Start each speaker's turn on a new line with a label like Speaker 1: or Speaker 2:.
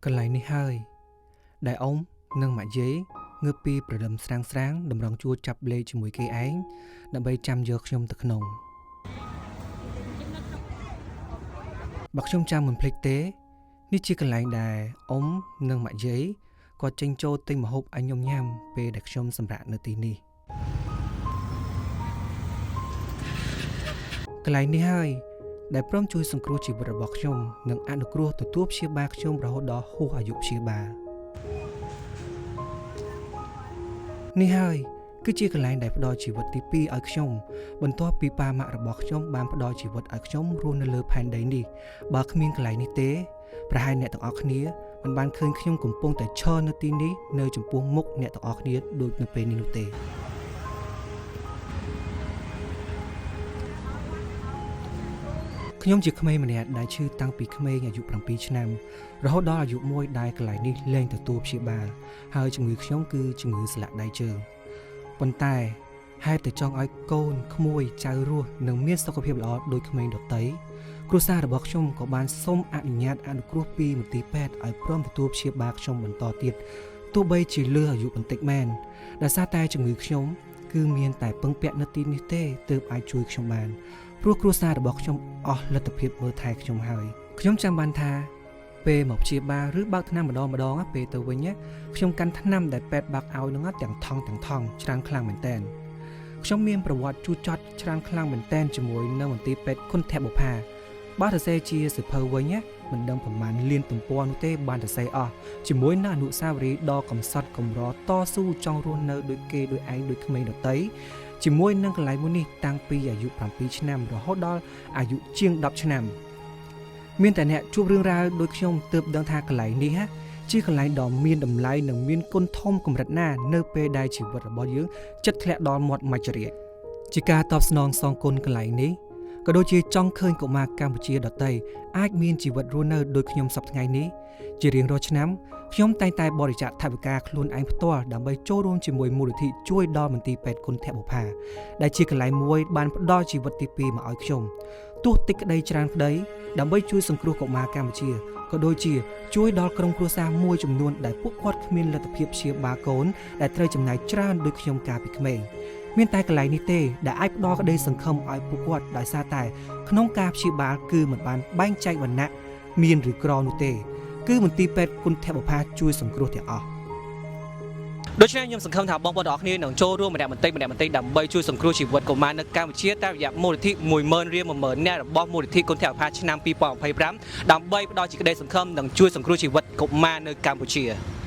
Speaker 1: កន្លែងនេះហើយដែលអ៊ំនិងម៉ាក់យាយងើបពីព្រលឹមស្រាងស្រាងតម្រង់ជួរចាប់លេខជាមួយគេឯងដើម្បីចាំយកខ្ញុំទៅក្នុងបើខ្ញុំចាំមិនភ្លេចទេនេះជាកន្លែងដែលអ៊ំនិងម៉ាក់យាយគាត់ចេញចូលទិញម្ហូបឲ្យខ្ញុំញ៉ាំពេលដែលខ្ញុំសម្រាកនៅទីនេះកន្លែងនេះហើយដែលព្រមជួយសង្គ្រោះជីវិតរបស់ខ្ញុំនិងអនុគ្រោះទទួលព្យាបាលខ្ញុំរហូតដល់ហួសអាយុព្យាបាលនេះហើយគឺជាកន្លែងដែលផ្ដល់ជីវិតទី2ឲ្យខ្ញុំបន្ទាប់ពីប៉ាម៉ាក់របស់ខ្ញុំបានផ្ដល់ជីវិតឲ្យខ្ញុំរស់នៅលើផែនដីនេះបើគ្មានកន្លែងនេះទេប្រហែលអ្នកទាំងអស់គ្នាមិនបានឃើញខ្ញុំកំពុងតែឈរនៅទីនេះនៅចំពោះមុខអ្នកទាំងអស់គ្នាដូចនៅពេលនេះនោះទេខ្ញុំជាក្មេងម្នាក់ដែលឈឺតាំងពីក្មេងអាយុ7ឆ្នាំរហូតដល់អាយុមួយដែលកន្លែងនេះលែងទទួលព្យាបាលហើយជំងឺខ្ញុំគឺជំងឺស្លាក់ដៃជើងប៉ុន្តែហេតុតែចង់ឲ្យកូនក្មួយចៅរស់និងមានសុខភាពល្អដូចក្មេងដទៃគ្រួសាររបស់ខ្ញុំក៏បានសូមអនុញ្ញាតអនុគ្រោះពីមន្ទីរពេទ្យឲ្យព្រមទទួលព្យាបាលខ្ញុំបន្តទៀតទោះបីជាលើសអាយុបន្តិចមែនដោយសារតែជំងឺខ្ញុំគឺមានតែពឹងពាក់នៅទីនេះទេទើបអាចជួយខ្ញុំបានព្រោះគ្រួសាររបស់ខ្ញុំអស់លទ្ធភាពមើលថែខ្ញុំហើយខ្ញុំចាំបានថាពេលមកព្យាបាលឬបើកថ្នាំម្ដងម្ដងពេលទៅវិញខ្ញុំកាន់ថ្នាំដែលពេទ្យបើកឲ្យនឹងទាំងថងច្រើនខ្លាំងមែនទែនខ្ញុំមានប្រវត្តិជូរចត់ច្រើនខ្លាំងមែនទែនជាមួយនៅមន្ទីរពេទ្យគុណធបុប្ផាបើសរសេរជាសៀវភៅវិញមិនដឹងប្រមាណលានទំព័រនោះទេបានសរសេរអស់ជាមួយនឹងអនុស្សាវរីយ៍ដ៏កំសត់កម្រតស៊ូចង់រស់នៅដូចគេដូចឯងដូចក្មេងដទៃជាមួយនឹងកន្លែងមួយនេះតាំងពីអាយុ7ឆ្នាំរហូតដល់អាយុជាង10ឆ្នាំមានតែអ្នកជួបរឿងរ៉ាវដូចខ្ញុំទើបដឹងថាកន្លែងនេះជាកន្លែងដ៏មានតម្លៃនិងមានគុណធំកម្រិតណានៅពេលដែលជីវិតរបស់យើងចិត្តធ្លាក់ដល់មាត់មច្ចរាជជាការតបស្នងសងគុណកន្លែងនេះក៏ដូចជាចង់ឃើញកុមារកម្ពុជាដទៃអាចមានជីវិតរស់នៅដូចខ្ញុំសប្តាហ៍ថ្ងៃនេះជារៀងរាល់ឆ្នាំខ្ញុំតែងតែបរិច្ចាគថវិកាខ្លួនឯងផ្ទាល់ដើម្បីចូលរួមជាមួយមូលនិធិជួយដល់មន្ទីរពេទ្យគុណធបុប្ផាដែលជាកន្លែងមួយបានផ្ដល់ជីវិតទី2មកឲ្យខ្ញុំទោះតិចក្តីច្រើនក្តីដើម្បីជួយសង្គ្រោះកុមារកម្ពុជាក៏ដូចជាជួយដល់ក្រុមគ្រួសារមួយចំនួនដែលពួកគាត់គ្មានលទ្ធភាពព្យាបាលកូនដែលត្រូវចំណាយច្រើនដូចខ្ញុំកាលពីក្មេងមានតែកន្លែងនេះទេដែលអាចផ្ដល់ក្តីសង្ឃឹមឲ្យពួកគាត់ដោយសារតែក្នុងការព្យាបាលគឺមិនបានបែងចែកវណ្ណៈមានឬក្រនោះទេគឺមន្ទីរពេទ្យគុណធបុប្ផាជួយសង្គ្រោះទាំងអស់ដូច្នេះខ្ញុំសង្ឃឹមថាបងប្អូនទាំងអស់គ្នានឹងចូលរួមម្នាក់បន្តិចម្នាក់បន្តិចដើម្បីជួយសង្គ្រោះជីវិតកុមារនៅកម្ពុជាតាមរយៈមូលនិធិ10000រៀល10000នាក់របស់មូលនិធិគុណធបុប្ផាឆ្នាំ2025ដើម្បីផ្ដល់ជាក្តីសង្ឃឹមនិងជួយសង្គ្រោះជីវិតកុមារនៅកម្ពុជា។